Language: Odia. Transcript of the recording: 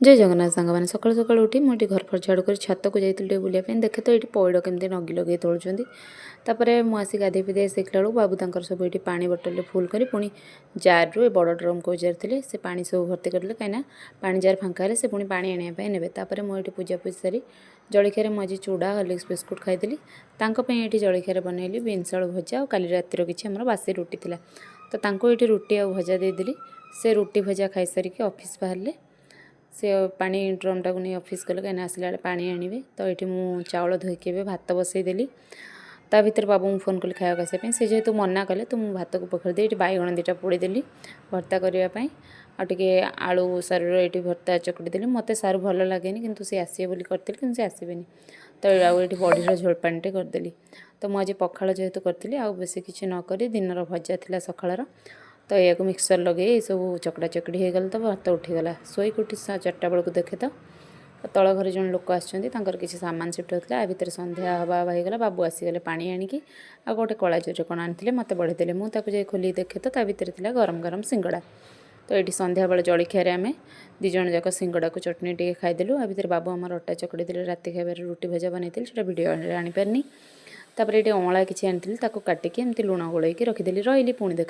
ଜୟ ଜଗନ୍ନାଥ ସାଙ୍ଗମାନେ। ସକାଳୁ ସକାଳୁ ଉଠି ମୁଁ ଏଠି ଘର ଫର ଝାଡ଼ୁ କରି ଛାତକୁ ଯାଇଥିଲି ଟିକେ ବୁଲିବା ପାଇଁ। ଦେଖେ ତ ଏଇଠି ପଇଡ଼ କେମିତି ନଗି ଲଗେଇ ତୋଳୁଛନ୍ତି। ତାପରେ ମୁଁ ଆସି ଗାଧେଇ ପାଧେଇ ଆସିଲା ବେଳକୁ ବାବୁ ତାଙ୍କର ସବୁ ଏଇଠି ପାଣି ବୋଟଲରେ ଫୁଲ୍ କରି ପୁଣି ଜାର୍ରୁ ଏ ବଡ଼ ଡ୍ରମ୍କୁ ଥିଲେ ସେ ପାଣି ସବୁ ଭର୍ତ୍ତି କରିଲେ, କାହିଁକିନା ପାଣି ଜାର୍ ଫାଙ୍କା ହେଲେ ସେ ପୁଣି ପାଣି ଆଣିବା ପାଇଁ ନେବେ। ତାପରେ ମୁଁ ଏଇଠି ପୂଜା ପୂଜି ସାରି ଜଳଖିଆରେ ମୁଁ ଆଜି ଚୁଡ଼ା ହର୍ଲିକ୍ସ ବିସ୍କୁଟ୍ ଖାଇଥିଲି। ତାଙ୍କ ପାଇଁ ଏଇଠି ଜଳଖିଆରେ ବନେଇଲି ବିନ୍ସ ଆଳୁ ଭଜା ଆଉ କାଲି ରାତିର କିଛି ଆମର ବାସି ରୁଟି ଥିଲା। ତ ତାଙ୍କୁ ଏଇଠି ରୁଟି ଆଉ ଭଜା ଦେଇଦେଲି। ସେ ରୁଟି ଭଜା ଖାଇସାରିକି ଅଫିସ୍ ବାହାରିଲେ। ସେ ପାଣି ଡ୍ରମ୍ଟାକୁ ନେଇ ଅଫିସ୍ ଗଲେ, କାହିଁକିନା ଆସିଲା ବେଳେ ପାଣି ଆଣିବେ। ତ ଏଇଠି ମୁଁ ଚାଉଳ ଧୋଇକି ଏବେ ଭାତ ବସେଇଦେଲି। ତା ଭିତରେ ବାବୁଙ୍କୁ ଫୋନ୍ କଲି ଖାଇବାକୁ ଆସିବା ପାଇଁ। ସେ ଯେହେତୁ ମନା କଲେ, ତ ମୁଁ ଭାତକୁ ପଖାଳି ଦେଇ ଏଇଠି ବାଇଗଣ ଦୁଇଟା ପୋଡ଼ିଦେଲି ଭର୍ତ୍ତା କରିବା ପାଇଁ। ଆଉ ଟିକେ ଆଳୁ ସାରୁର ଏଇଠି ଭର୍ତ୍ତା ଚକଟି ଦେଲି। ମୋତେ ସାରୁ ଭଲ ଲାଗେନି, କିନ୍ତୁ ସେ ଆସିବେ ବୋଲି କରିଥିଲି, କିନ୍ତୁ ସେ ଆସିବେନି। ତ ଆଉ ଏଇଠି ବଡ଼ିର ଝୋଳପାଣିଟେ କରିଦେଲି। ତ ମୁଁ ଆଜି ପଖାଳ ଯେହେତୁ କରିଥିଲି, ଆଉ ବେଶୀ କିଛି ନ କରି ଦିନର ଭଜା ଥିଲା ସକାଳର, ତ ଏହାକୁ ମିକ୍ସଚର୍ ଲଗେଇ ଏସବୁ ଚକଟା ଚକଟି ହେଇଗଲା, ତ ଭାତ ଉଠିଗଲା। ଶୋଇକି ଉଠି 4ଟା ବେଳକୁ ଦେଖେ ତ ତଳ ଘରେ ଜଣେ ଲୋକ ଆସିଛନ୍ତି, ତାଙ୍କର କିଛି ସାମାନ ସିଫ୍ଟ ହେଉଥିଲା। ଆ ଭିତରେ ସନ୍ଧ୍ୟା ହେବା ହେବା ହେଇଗଲା। ବାବୁ ଆସିଗଲେ ପାଣି ଆଣିକି, ଆଉ ଗୋଟେ କଳା ଜରିରେ କ'ଣ ଆଣିଥିଲେ, ମୋତେ ବଢ଼େଇଦେଲେ। ମୁଁ ତାକୁ ଯାଇ ଖୋଲିକି ଦେଖେ ତ ତା ଭିତରେ ଥିଲା ଗରମ ଗରମ ସିଙ୍ଗଡ଼ା। ତ ଏଇଠି ସନ୍ଧ୍ୟାବେଳେ ଜଳଖିଆରେ ଆମେ ଦୁଇ ଜଣ ଯାକ ସିଙ୍ଗଡ଼ାକୁ ଚଟଣି ଟିକେ ଖାଇଦେଲୁ। ଆ ଭିତରେ ବାବୁ ଆମର ଅଟା ଚକଟି ଦେଲେ। ରାତି ଖାଇବାରେ ରୁଟି ଭଜା ବନେଇଥିଲି, ସେଇଟା ଭିଡ଼ିଓରେ ଆଣିପାରିନି। ତାପରେ ଏଇଠି ଅଁଳା କିଛି ଆଣିଥିଲି, ତାକୁ କାଟିକି ଏମିତି ଲୁଣ ଗୋଳେଇକି ରଖିଦେଲି। ରହିଲି, ପୁଣି ଦେଖା।